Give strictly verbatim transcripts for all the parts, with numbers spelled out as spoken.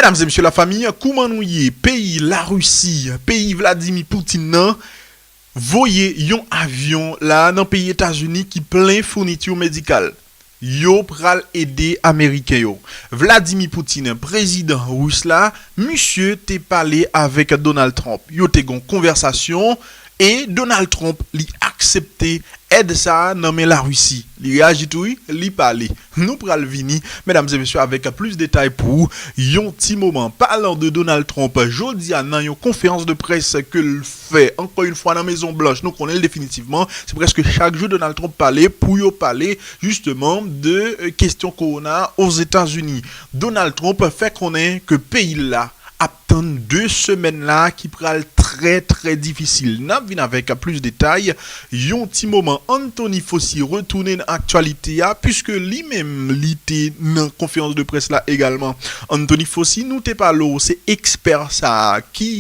Medam e mesye, lafanmi, kouman nou ye? Peyi Larisi, peyi Vladimir Putin nan, voye yon avyon la nan peyi Etazini ki plen founiti medikal. Yo pral ede Ameriken yo. Vladimir Putin, prezidan ris la, misye te pale avèk Donald Trump. Yo te gen yon konvèsasyon e Donald Trump, li aksepte èd sa a nan men Larisi. Li reyaji tou, wi, li pale. Nou pral vini, medam e mesye, avèk plis detay pou yon ti moman. Palan de Donald Trump, jodi a nan yon konferans de près ke l fè, ankò yon fwa nan Mezon Blanch, nou konnen l definitivman, se prèske chak jou Donald Trump pale pou yo pale, jisteman, de, euh, kesyon kowona Ozetazini. Donald Trump fè konnen ke peyi l la ap tann de semèn la ki pral trè, trè difisil. N ap vin avèk plis detay yon ti moman. Anthony Fauci retounen nan aktyalite a, piske li menm, li te nan konferans de près la egalman. Anthony Fauci, nou te pale w, se ekspè sa a ki,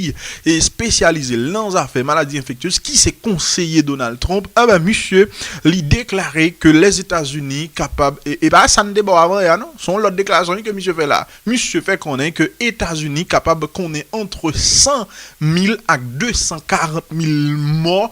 e, espesyalize l nan zafè maladi enfektyez, ki se konseye Donald Trump. Enben, misye, li deklare ke Lèzetazini kapab, e, e pa sa n te ba w avan yè a, non. Se yon lòt deklarasyon, wi, ke misye fè la. Misye fè konnen ke Etazini kapab konnen antre san mil ak de san karant mil mò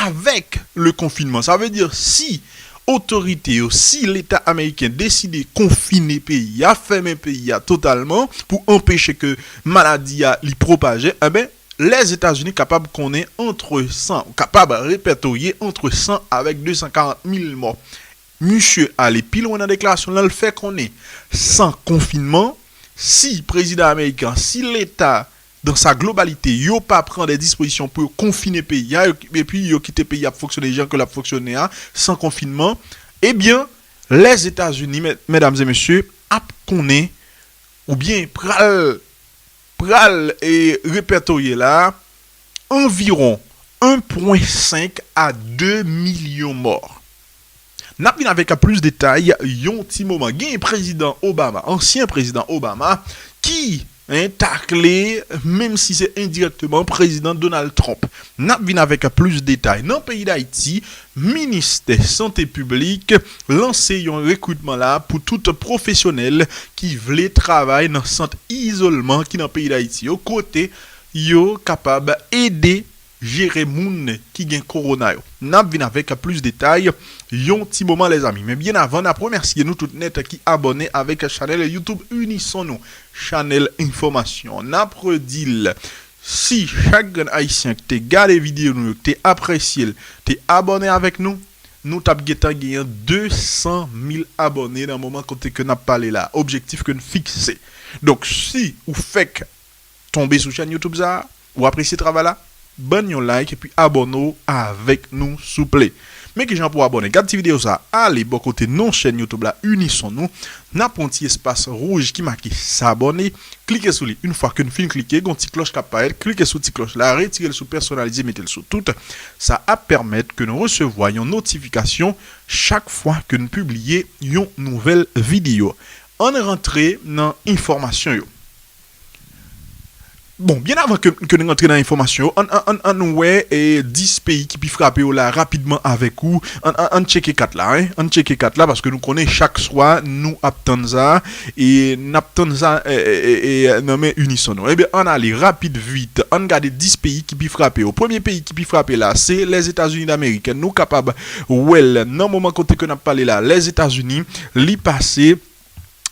avèk le konfinman. Sa vle di, si otorite yo, si Leta ameriken deside konfine peyi a, fèmen peyi a totalman pou anpeche ke maladi a li pwopaje, enben, Lèzetazini kapab konnen antre san, kapab repètorye antre san avèk de san karant mil mò. Misye ale pi lwen nan deklarasyon l lan, l fè konnen san konfinman, si prezidan ameriken, si Leta dan sa globalite, yo pa pran de dispozisyon pou yo konfine peyi a, yo, epi yo kite peyi a ap fonksyone jan ke l ap fonksyone a, san konfinman, ebyen, Lèzetazini, mè-, medam e mesye, ap konnen, oubyen pral, pral, e, repètorye la, anviwon en pwen senk a de milyon mò. N ap vin avèk plis detay yon ti moman. Gen prezidan Obama, ansyen prezidan Obama, ki, en, takle, menm si se endirèkteman, prezidan Donald Trump. N ap vin avèk plis detay. Nan peyi Dayiti, Ministè Sante Piblik lanse yon rekritman la pou tout pwofesyonèl ki vle travay nan sant izolman ki nan peyi Dayiti yo, kote yo kapab ede jere moun ki gen kowona yo. N ap vin avèk plis detay yon ti moman, lèzanmi. Men byen avan, n ap remèsye nou tout nèt ki abòne avèk chanèl YouTube Unison Nou, chanèl enfòmasyon. N ap redi l, si chak grenn Ayisyen ki te gade videyo nou yo, ki te apresye l, te abòne avèk nou, nou t ap gentan genyen de san mil abòne nan moman kote ke n ap pale la. Objektif ke n fikse. Donk, si ou fèk tonbe sou chèn YouTube sa a, ou apresye travay la, ban n yon like epi abòne w avèk nou, souple. Men kijan pou w abòne. Gad ti videyo sa a, ale bò kote non chèn YouTube la, Unison Nou. N ap pran yon ti espas wouj ki make s'abonner. Klike sou li. Yon fwa ke n fin klike, gen yon ti klòch k ap parèt. Klike sou ti klòch la, retire l sou pèsonalize, mete l sou tout. Sa ap pèmèt ke nou resevwa yon notifikasyon chak fwa ke n pibliye yon nouvèl videyo. Ann rantre nan enfòmasyon yo. Bon, byen avan ke, ke n rantre nan enfòmasyon yo, ann, ann, ann, ann wè, e, dis peyi ki pi frape yo la rapidman avèk ou. Ann, ann, ann tcheke kat la, en. Ann tcheke kat la, paske nou konnen chak swa nou ap tann sa, e n ap tann sa, e, e, e, e, nan men Unison Nou. Ebyen, ann ale rapid vit, ann gade dis peyi ki pi frape yo. Premye peyi ki pi frape la, se Lèzetazini Damerik. Nou kapab wè l nan moman kote ke n ap pale la. Lèzetazini, li pase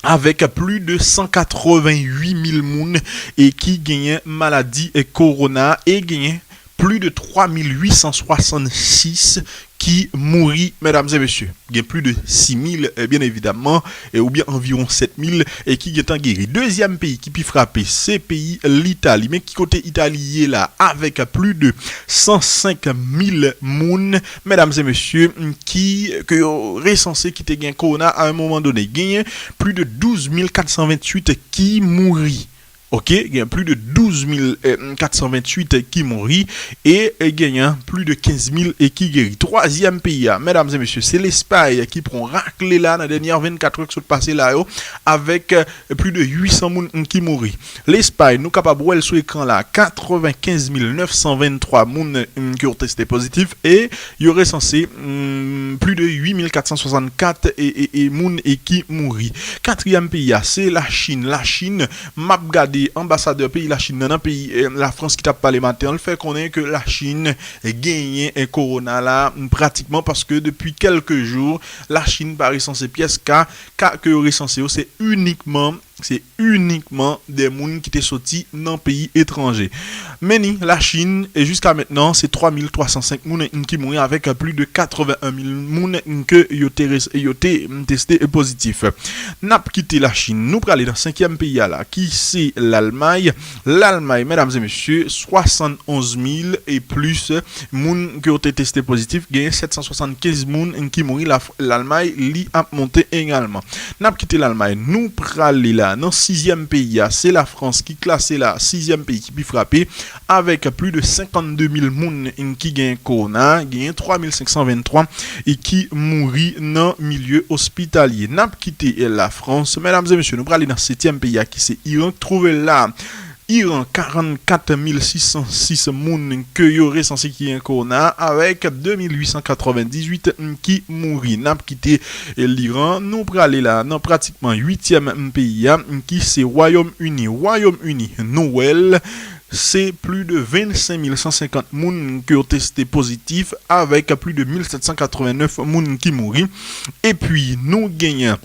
avèk plis de san katreven uit mil moun e ki genyen maladi, e, kowona, e genyen plis de twa mil uit san swasannsis ki mouri, medam e mesye. Gen plis de sis mil, e, byen evidaman, e, oubyen anviwon sèt mil, e ki gentan geri. Dezyèm peyi ki pi frape, se peyi Litali. Men ki kote Itali ye la, avèk plis de san senk mil moun, medam e mesye, ki, ke yo resanse ki te gen kowona a yon moman done. Genyen plis de douz mil kat san venntuit ki mouri. Ok, gen plis de douz mil kat san venntuit ki mouri e genyen plis de kenz mil ki geri. Twazyèm peyi a, medam e mesye, se Lespay ki pran rakle la nan dènye vennkat è k sot pase la yo, avèk plis de uit san moun ki mouri. Lespay, nou kapab wè l sou ekran la, katrevenkenz mil nèf san venntwa moun ki yo teste pozitif e yo resanse plis de uit mil kat san swasannkat e, e, e moun e ki mouri. Katriyèm peyi a, se Lachin. Lachin, m ap gade anbasadè peyi Lachin nan, nan peyi eh, Lafrans ki t ap pale maten an, l fè konnen ke Lachin genyen eh, kowona la pratikman paske depi kèlke jou, Lachin pa resanse pyès ka. Ka ke yo resanse yo, se inikman se inikman de moun ki te soti nan peyi etranje. Men ni Lachin, e jiska mentnan, se twa mil twa san senk moun ki mouri avèk plis de katreven en mil moun ke yo te, yo te teste pozitif. N ap kite Lachin, nou prale nan senkyèm peyi a la, ki se Lalmay. Lalmay, medam e mesye, swasannonz mil e plis moun ke yo te teste pozitif, genyen sèt san swasannkenz moun ki mouri. Lalmay, li ap monte egalman. N ap kite Lalmay, nou prale la nan sizyèm peyi a, se Lafrans ki klase la sizyèm peyi ki pi frape, avèk plis de senkannde mil moun ki gen kowona, genyen twa mil senk san venntwa e ki mouri nan milye ospitalye. N ap kite Lafrans, medam e mesye, nou prale nan setyèm peyi a ki se Iran, k twouve l la Iran, karannkat mil sis san sis moun ke yo resanse ki gen kowona, avèk de mil uit san katrevendizuit ki mouri. N ap kite Liran, nou prale la nan pratikman uityèm peyi a, ki se Wayòm Ini. Wayòm Ini, nou wè l, se plis de vennsenk mil san senkant moun ke yo teste pozitif, avèk plis de mil sèt san katrevennèf moun ki mouri. Epi, nou genyen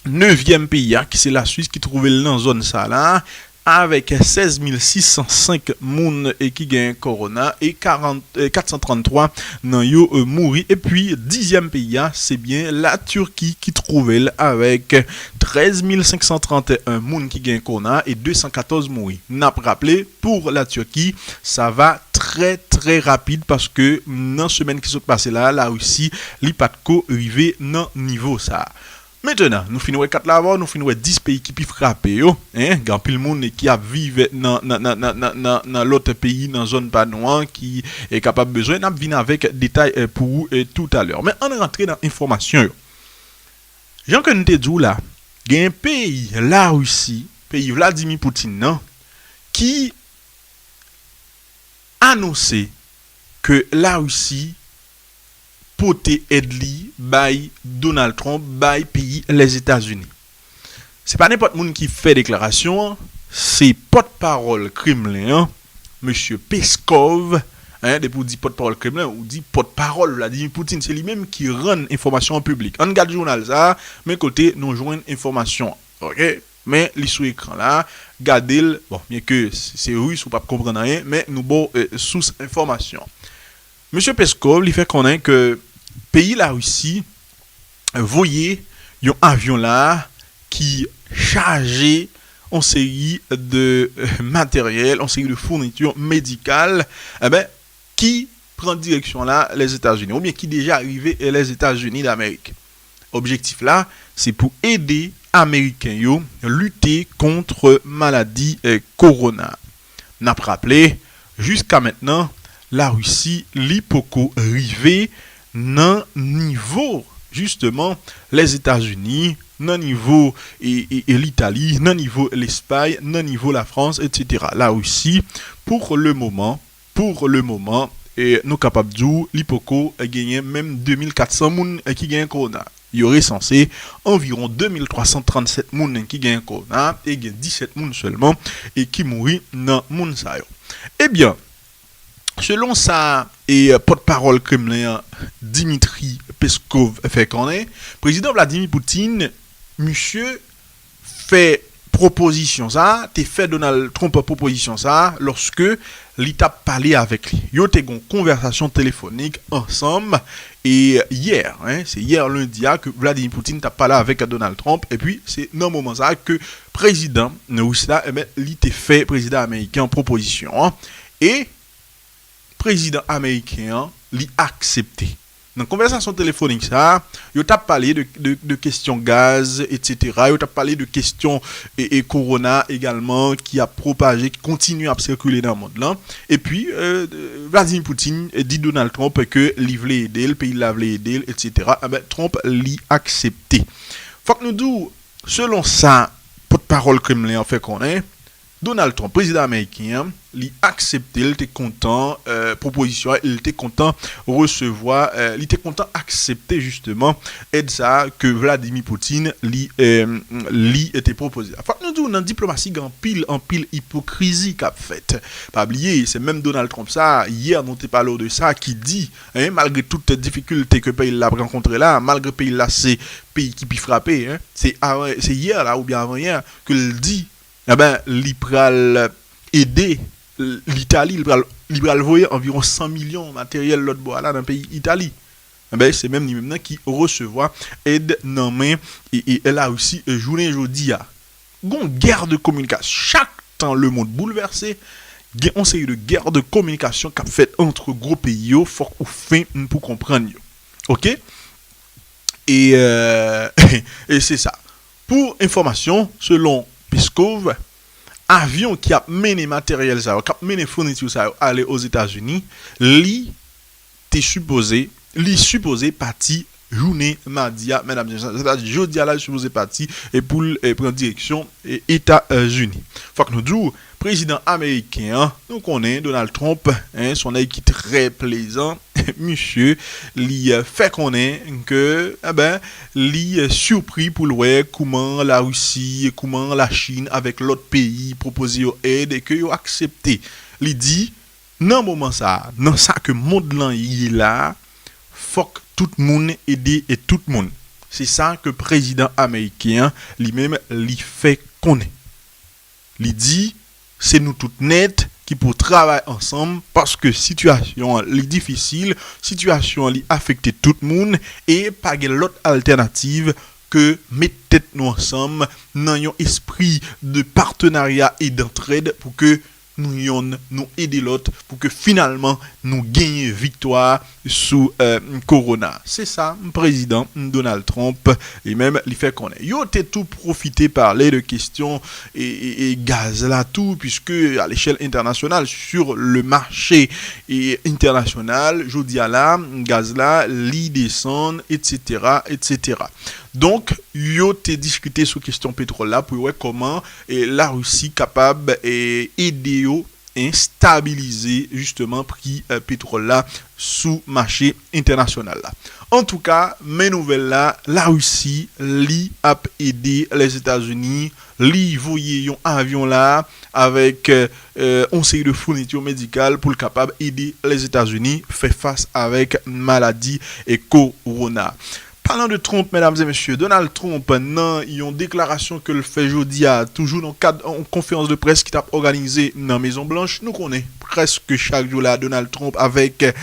nevyèm peyi a, ki se Laswis, ki twouve l nan zòn sa la, avèk sèz mil sis san senk moun e ki gen kowona e karant, eh, kat san tranntwa nan yo eh, mouri. Epi dizyèm peyi a, se byen Latiki ki twouve l avèk trèz mil senk san tranteyen moun ki gen kowona e de san katòz mouri. N ap raple, pou Latiki, sa va trè, trè rapid paske nan semèn ki sot pase la, Larisi, li pa t ko rive nan nivo sa. Mentnan, nou fin wè kat la avè w, nou fin wè dis peyi ki pi frape yo, en, gen anpil moun ki ap viv nan, nan, nan, nan, nan, nan, nan lòt peyi, nan zòn pa nou an, ki eh, kapab bezwen, n ap vin avèk detay eh, pou ou eh, toutalè. Men ann rantre nan enfòmasyon yo. Jan ke n te di w la, gen peyi Larisi, peyi Vladimir Putin nan, ki anonse ke Larisi pote èd li bay Donald Trump, bay peyi Lèzetazini. Se pa nenpòt moun ki fè deklarasyon an, se pòtpawòl Kremlen an, mesye Peskov, en, depi w di pòtpawòl Kremlen, ou di pòtpawòl Vladimir Putin, se li menm ki rann enfòmasyon an piblik. Ann gad jounal sa a, men kote nou jwenn enfòmasyon an. Ok? Men li sou ekran la, gade l, bon, byen ke se, se ris, ou p ap konprann anyen, men nou ba w eh, sous enfòmasyon. Mesye Peskov, li fè konnen ke peyi Larisi voye yon avyon la ki chaje yon seri de eh, materyèl, yon seri de founiti medikal, enben, ki pran direksyon la Lèzetazini, oubyen ki deja rive eh, Lèzetazini Damerik. Objektif la, se pou ede Ameriken yo lite kont maladi eh, kowona. N ap raple, jiska mentnan, Larisi, li poko rive nan nivo, jisteman, Lèzetazini, nan nivo e, e, e Litali, nan nivo Lespay, nan nivo Lafrans, etsetera. Larisi, pou le moman, pou le moman, e nou kapab di w, li poko genyen menm de mil kat san moun eh, ki genyen kowona. Yo resanse anviwon de mil twa san trannsèt moun ki genyen kowona e gen disèt moun sèlman e ki mouri nan moun sa yo. Ebyen, selon sa e pòtpawòl Kremlen an, Dmitry Peskov, fè konnen, Prezidan Vladimir Putin, misye fè pwopozisyon sa a, te fè Donald Trump pwopozisyon sa a lòske li t ap pale avèk li. Yo te gen yon konvèsasyon telefonik ansanm e yè, en, se yè lendi a ke Vladimir Putin t ap pale avèk Donald Trump, epi se nan moman sa a ke prezidan ris la, enben, li te fè prezidan ameriken an pwopozisyon an. E prezidan ameriken an, li aksepte. Nan konvèsasyon telefonik sa a, yo t ap pale de, de, de kesyon gaz, etsetera. Yo t ap pale de kesyon e, e kowona egalman ki ap pwopaje, ki kontinye ap sikile nan mond lan. Epi, e, Vladimir Putin di Donald Trump ke li vle ede l, peyi l la vle ede l, etsetera. Enben, Trump li aksepte. Fòk nou di w, selon sa pòtpawòl Kremlen an fè konnen, Donald Trump, prezidan ameriken an, li aksepte, li te kontan, e, pwopozisyon an, li te kontan resevwa, e, li te kontan aksepte jisteman èd sa a ke Vladimir Putin li, e, li te pwopoze. Fòk nou di w, nan diplomasi gen anpil, anpil ipokrizi k ap fèt. Pa bliye, se menm Donald Trump sa a, yè nou te pale w de sa, ki di, en, malgre tout difikilte ke peyi l la ap rankontre la, malgre peyi l la se peyi ki pi frape, en, se, se yè la oubyen avan yè ke l di, enben, li pral ede Litali, li pral, li pral voye anviwon san milyon materyèl lòt bò a la nan peyi Itali. Enben, se menm li menm nan ki resevwa èd nan men e, e Larisi, e, jounen jodi a. Gon gè de kominikasyon. Chak tan lemonn boulvèse, gen yon seri de gè de kominikasyon k ap fèt ant gwo peyi yo, fòk ou fen pou konprann yo. Oke? E, e, e se sa. Pou enfòmasyon, selon Peskov, avyon ki ap mennen materyèl sa yo, k ap mennen founiti sa yo ale Ozetazini, li te sipoze, li sipoze pati jounen madi a, medam, se ta di jodi a la, li sipoze pati e pou l, e, pran direksyon, e, Etazini. Fòk nou di w, prezidan ameriken an, nou konnen Donald Trump, en, se yon nèg ki trè plezan. Misye, li, e, fè konnen ke, enben, li, e, sipri pou l wè kouman Larisi, kouman Lachin avèk lòt peyi pwopoze yo èd e ke yo aksepte. Li di, nan moman sa a, nan sa ke mond lan ye la, fòk tout moun ede e tout moun. Se sa ke prezidan ameriken an, li menm, li fè konnen. Li di, se nou tout nèt ki pou travay ansanm paske sitiyasyon an li difisil, sitiyasyon an li afekte tout moun e pa gen lòt altènativ ke met tèt nou ansanm nan yon espri de patenarya e dantrèd pou ke nou yonn, nou ede lòt, pou ke finalman nou genyen viktwa sou, e, kowona. Se sa, prezidan Donald Trump, li menm, li fè konnen. Yo te tou pwofite pale de kesyon e, e, e gaz la tou, puisque à l'échelle internationale, sur le marché e, entènasyonal, jodi a la, gaz la, li desann, etsetera, etsetera. Donk, yo te diskite sou kesyon petwòl la pou yo wè kòman, e, Larisi kapab, e, ede yo, en, stabilize jisteman pri, e, petwòl la sou mache entènasyonal la. Antouka, men nouvèl la, Larisi, li ap ede Lèzetazini, li voye yon avyon la avèk, e, yon seri de founiti medikal pou l kapab ede Lèzetazini fè fas avèk maladi e kowona. Palan de Trump, medam e mesye, Donald Trump, nan yon deklarasyon ke l fè jodi a, toujou nan kad yon konferans de près ki t ap òganize nan Mezon Blanch, nou konnen prèske chak jou la, Donald Trump avèk, e,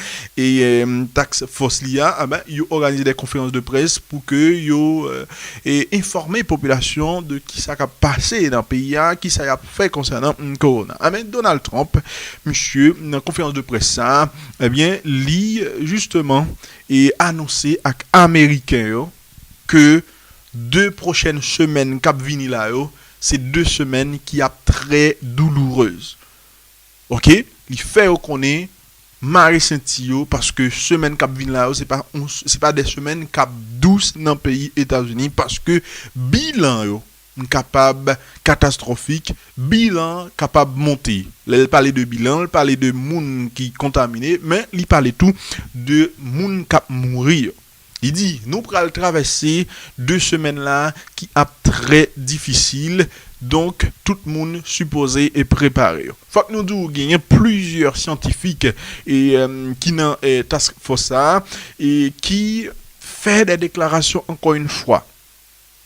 e, task force li a, enben, yo òganize de konferans de près pou ke yo, e, e, enfòme popilasyon de kisa k ap pase nan peyi a, kisa y ap fè konsènan, mm, kowona. Enben, Donald Trump, misye, nan konferans de près sa, ebyen, li, jisteman, e anonse ak Ameriken yo ke de pwochèn semèn k ap vini la yo, se de semèn ki ap trè doulourez. Oke? Li fè yo konnen mare senti yo, paske semèn k ap vin la yo, se pa yon, se pa de semèn k ap dous nan peyi Etazini, paske bilan yo kapab katastwofik, bilan kapab monte. Lè l pale de bilan, l pale de moun ki kontamine, men li pale tou de moun k ap mouri yo. Li di, nou pral travèse de semèn la ki ap trè difisil, donk tout moun sipoze e prepare yo. Fòk nou di w genyen plizyè syantifik e, e, ki nan, e, task force sa a, e ki fè de deklarasyon ankò yon fwa.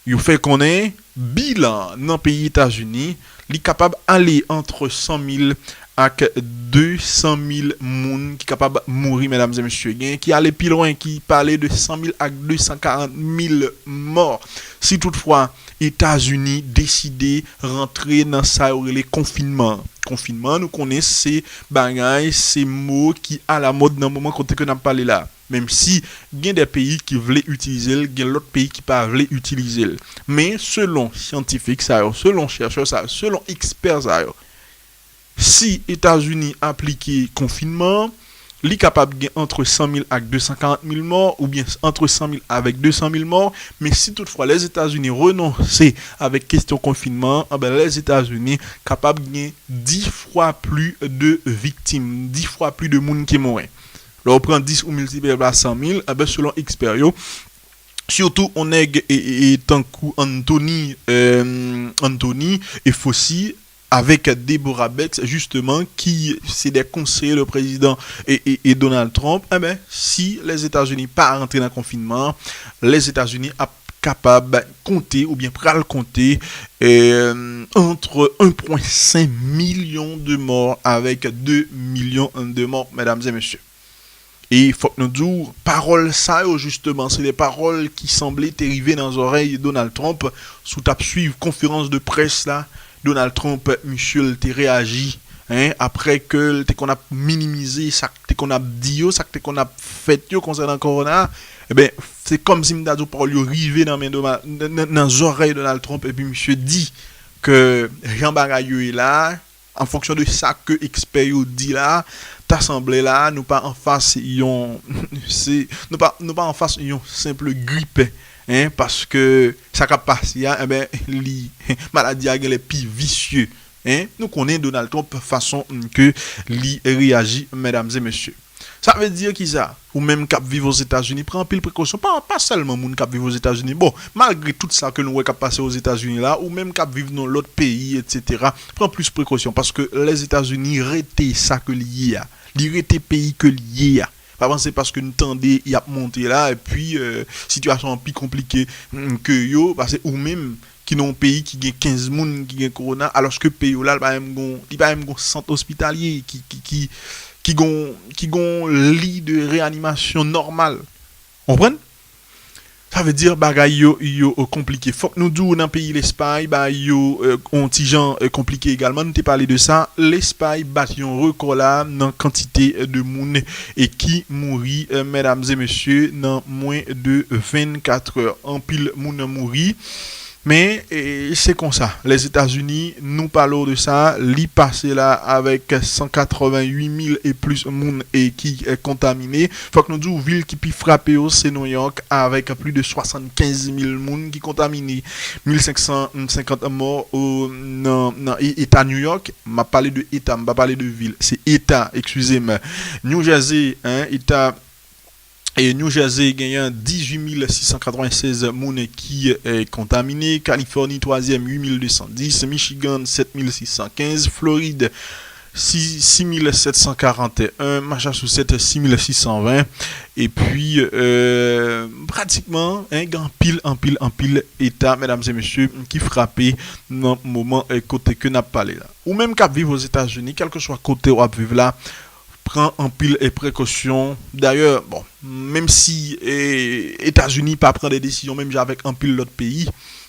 Yo fè konnen bilan nan peyi Etazini, li kapab ale ant san mil ak de san mil moun ki kapab mouri, medam e mesye. Gen ki ale pi lwen, ki pale de san mil ak de san karant mil mò. Si toutfwa Etazini deside rantre nan sa yo rele konfinman, Konfinman, nou konnen se bagay, se mo ki alamòd nan moman kote ke n ap pale la. Menm si gen de peyi ki vle itilize l, gen lòt peyi ki pa vle itilize l. Men selon syantifik sa yo, selon chèchè sa yo, selon ekspè sa yo, si Etazini aplike konfinman, li kapab gen antre san mil ak de san karant mil mò, oubyen antre san mil avèk de san mil mò, men si toutfwa Lèzetazini renonse avèk kesyon konfinman, anben Lèzetazini kapab gen dis fwa pli de viktim, dis fwa pli de moun ki mouri. Lè w pran dis ou miltipliye pa san mil, anben selon ekspè yo, sitou yon nèg e, e, e tankou Anthony, euh, Anthony e Fauci, avèk Deborah Birx, jisteman, ki se de konseye le prezidan e, e, e Donald Trump, enben, si Lèzetazini pa rantre nan konfinman, Lèzetazini ap kapab konte oubyen pral konte, euh, antre en pwen senk milyon de mò avèk de milyon de mò, medam e mesye. E fòk nou di w, pawòl sa yo, jisteman, se de pawòl ki sanble te rive nan zòrèy Donald Trump. Si w t ap swiv konferans de près la, Donald Trump, misye, l te reyaji, en, apre ke l te konn ap minimize sa k te konn ap di yo, sa k te konn ap fèt yo konsènan kowona, enben, se kòmsi m ta di w pawòl yo rive nan men Donald, nan, nan, nan zòrèy Donald Trump, epi misye di ke jan bagay yo ye la, an fonksyon de sa ke ekspè yo di la, ta sanble la, nou pa anfas yon, se, nou pa, nou pa anfas yon senp grip, en, paske sa k ap pase a, enben, li, maladi a genlè pi visye, en. Nou konnen Donald Trump, fason ke li reyaji, medam e mesye. Sa vle di ki sa? Ou menm k ap viv Ozetazini, pran anpil prekosyon. Pa, pa sèlman moun k ap viv Ozetazini. Bon, malgre tout sa ke nou wè k ap pase Ozetazini la, ou menm k ap viv nan lòt peyi, etsetera, pran plis prekosyon, paske Lèzetazini rete sa ke li ye a. Li rete peyi ke li ye a. Pa panse paske n tande y ap monte la, epi, euh, sitiyasyon an pi konplike, mm, ke yo, paske ou menm, ki nan yon peyi ki gen kenz moun ki gen kowona, alòske peyi w la, li pa menm gon, li pa menm gon sant ospitalye ki, ki, ki, ki gon, ki gon li de reyanimasyon nòmal. Konprann? Sa vle di bagay yo, yo, euh, konplike. Fòk nou di w nan peyi Lespay, bagay yo, euh, yon ti jan, euh, konplike egalman. Nou te pale de sa. Lespay bat yon rekò la nan kantite, euh, de moun, e ki mouri, euh, medam e mesye, nan mwen de vennkat è. Anpil moun mouri. Men, e, se konsa. Lèzetazini, nou pale w de sa, li pase la avèk san katreventuit mil e plis moun e ki, e, kontamine. Fòk nou di w, vil ki pi frape yo, se Nouyòk, avèk plis de swasannkenz mil moun ki kontamine. Mil senk san senkant mò o, nan, nan e, eta Nouyòk. M ap pale de eta, m pa pale de vil. Se eta, eskize m. New Jersey, en, eta E New Jersey genyen dizuit mil sis san katrevennsèz moun ki, eh, kontamine. Kalifòni, twazyèm, uit mil de san dis. Michigan, sèt mil sis san kenz. Florid, sis, sis mil sèt san karanteyen. Massachusetts, sis mil sis san ven. Epi, eh, pratikman, en, gen anpil, anpil, anpil eta, medam e mesye, ki frape nan moman, eh, kote ke n ap pale la. Ou menm k ap viv Ozetazini, kèlkeswa kote w ap viv la, pran anpil, eh, prekosyon. Dayè, bon, menm si, eh, Etazini pa pran de desizyon menm jan avèk anpil lòt peyi,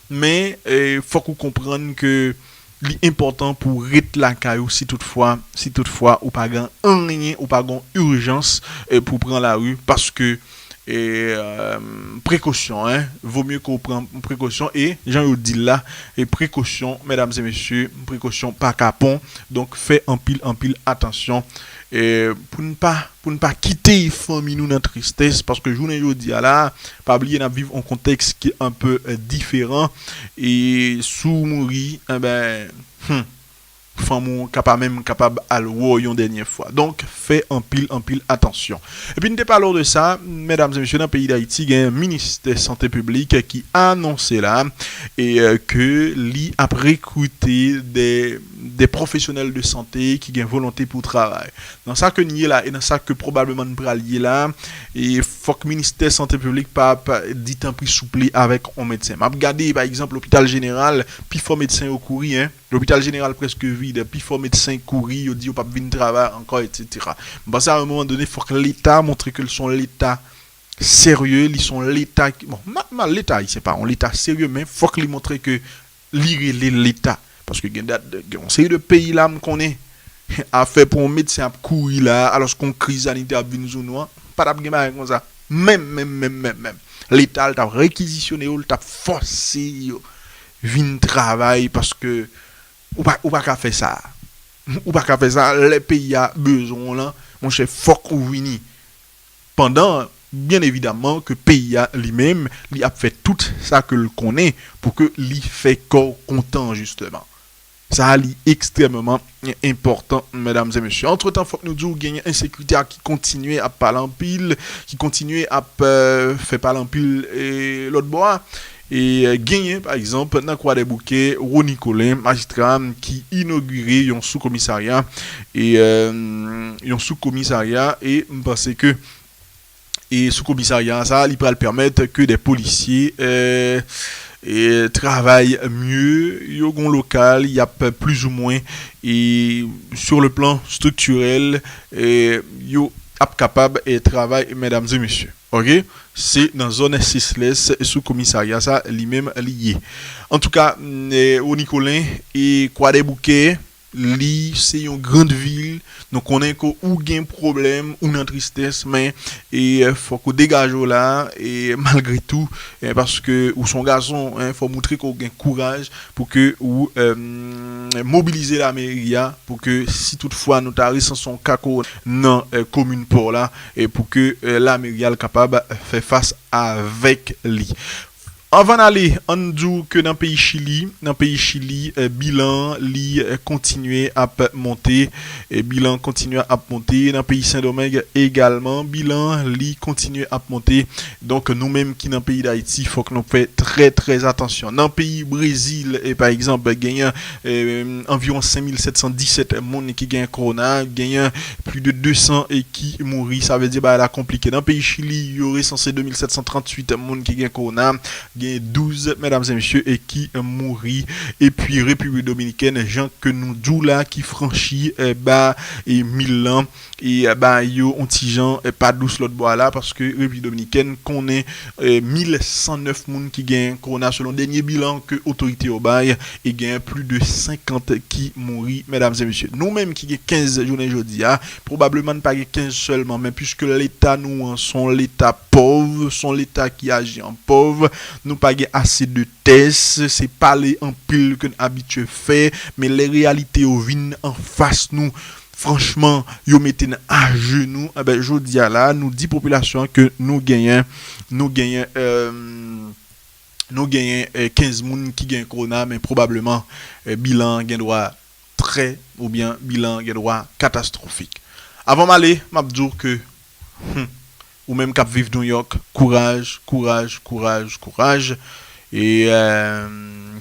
men, eh, fòk ou konprann ke li enpòtan pou w ret lakay ou si toutfwa, si toutfwa ou pa gen anyen, ou pa gen ijans, eh, pou w pran lari, paske, eh, euh, prekosyon, en, vo mye ke w pran prekosyon, e jan yo di l la, e prekosyon, medam e mesye, prekosyon pa kapon. Donk, fè anpil, anpil atansyon, eh, pou n pa, pou n pa kite fanmi nou nan tristès, paske jounen jodi a la, pa bliye n ap viv yon kontèks ki enpe, eh, diferan, e si w mouri, enben, hmm, fanmi w ka pa menm kapab al wè w yon dènye fwa. Donk, fè anpil, anpil atansyon. Epi n te pale w de sa, medam e mesye, nan peyi Dayiti, gen ministè sante piblik ki anonse la, e, eh, ke li ap rekrite de, de pwofesyonèl de sante ki gen volonte pou travay. Nan sa ke n ye la, e nan sa ke pwobableman n pral ye la, e fòk ministè sante piblik pa, pa di tanpri souple avèk yon medsen. M ap gade, pa egzanp, lopital jeneral, pifò medsen yo kouri, en. Lopital jeneral prèske vid, pifò medsen kouri, yo di yo p ap vin travay ankò, etsetera. M panse a yon moman done, fòk Leta montre ke l se yon Leta serye, li se yon Leta ki, bon, ma, ma, Leta ayisyen pa yon Leta serye, men fòk li montre ke li rele Leta. Paske gen dat, gen yon seri de peyi la, m konnen, Afè pou yon medsen ap kouri la, alòske yon kriz sanitè ap vin sou nou an, pa t ap gen bagay konsa. Menm, menm, menm, menm, menm. Leta, l t ap rekizisyone yo, l t ap fòse yo vin travay, paske ou pa, ou pa ka fè sa. Ou pa ka fè sa. Lè peyi a bezwen w lan, monchè, fòk ou vini. Pandan, byen evidaman, ke peyi a li menm, li ap fè tout sa ke l konnen pou ke li fè kò w kontan, jisteman. Sa a, li ekstrèmeman enpòtan, medam e mesye. Antretan, fòk nou di w genyen ensekirite a ki kontinye ap pale anpil, ki kontinye ap, euh, fè pale anpil, e, lòt bò a. E, euh, genyen, pa egzanp, nan Kwadèboukè, Rony Colin, majistra, ki inogire yon sou komisarya, e, euh, yon sou komisarya, e m panse ke e sou komisarya sa, li pral pèmèt ke de polisye, euh, e travay mye, yo gon lokal, y ap plizoumwen, e sur le plan structurel, e yo ap kapab, e travay, medam e mesye. Ok? Se nan zòn Sesles sou komisarya sa li menm li ye. Antouka, e, Rony Colin e Kwadèboukè, li se yon grand vil. Nou konnen ke ou gen pwoblèm, ou nan tristès, men, e, fòk ou degaje w la, e, malgre tou, e, paske ou se yon gason, en, fò w montre ke w gen kouraj pou ke ou, euh, mobilize lameri a, pou ke si toutfwa nou ta resanse yon ka kowonaviris nan, euh, komin Pò la, e pou ke, euh, lameri a l kapab fè fas avèk li. Anvan n ale, ann di w ke nan peyi Chili, nan peyi Chili, eh, bilan li, eh, kontinye ap monte, eh, bilan kontinye ap monte. Nan peyi Sendomeng egalman, bilan li kontinye ap monte. Donk, nou menm ki nan peyi Dayiti, fòk nou fè trè, trè atansyon. Nan peyi Brezil, eh, pa egzanp, genyen, eh, anviwon senk mil sèt san disèt moun ki gen kowona, genyen plis de de san e ki mouri. Sa vle di bagay la konplike. Nan peyi Chili, yo resanse de mil sèt san tranntuit moun ki gen kowona, gen douz, medam e mesye, e ki mouri. Epi Repiblik Dominikèn, jan ke nou di w la, ki franchi, eh, ba, e mil lan, e, eh, ba yo on ti jan, eh, pa dous lòt bò a la, paske Repiblik Dominikèn konnen, eh, mil san nèf moun ki gen kowona, selon dènye bilan ke otorite yo bay, e gen plis de senkant ki mouri, medam e mesye. Nou menm ki gen kenz jounen jodi a, pwobableman n pa gen kenz sèlman, men piske leta nou an se yon leta pòv, se yon leta ki aji an pòv, nou pa gen ase de tès, se pale anpil ke n abitye fè, men lè reyalite yo vin anfas nou, franchman, yo mete n ajenou. Enben, jodi a la, nou di popilasyon an ke nou genyen, nou genyen, euh, nou genyen, eh, kenz moun ki gen kowona, men pwobableman, eh, bilan an gen dwa trè, oubyen bilan an gen dwa katastwofik. Avan m ale, m ap di w ke, hmm, ou menm k ap viv Nouyòk, kouraj, kouraj, kouraj, kouraj. E, eh,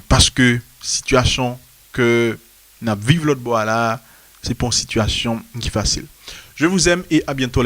paske sitiyasyon ke n ap viv lòt bò a la, se pa yon sitiyasyon ki fasil. Je vous aime et à bientôt, les